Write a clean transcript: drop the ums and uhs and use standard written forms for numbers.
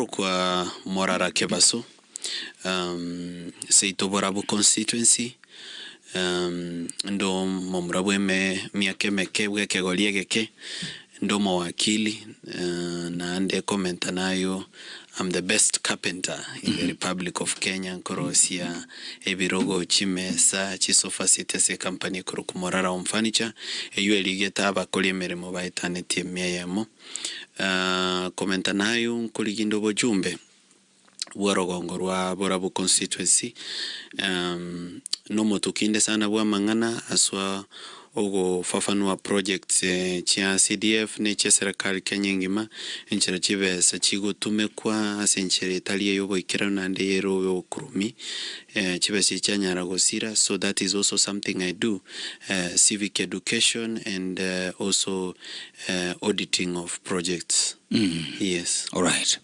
Korokwa Morara Kebaso, seito Borabu constituency, inde omomura bwa emiaka emeke bwa ekegori egeke, inde omowakili, naende komenta nayo I'm the best carpenter in the Republic of Kenya, nkorosia ebirogo, chimesa, chisofa set ase ecompany ekorokwa Morara Home Furniture, eywo erigete abakori emeremo baetanetie emia eyemo. Komenta nayo nkorigia inde obochumbe bw'orogongo rwa Borabu constituency, nomotuki inde sana bw'amang'ana aswa ogofafanua projects chia CDF ne chia eserekari Kenya engima, enchera chibesa chigotumekwa ase enchera etari ey'oboikeranu naende ere oyobokuromi, chibesa echi chianyara gosira, so that is also something I do, civic education and also auditing of projects, yes. Alright.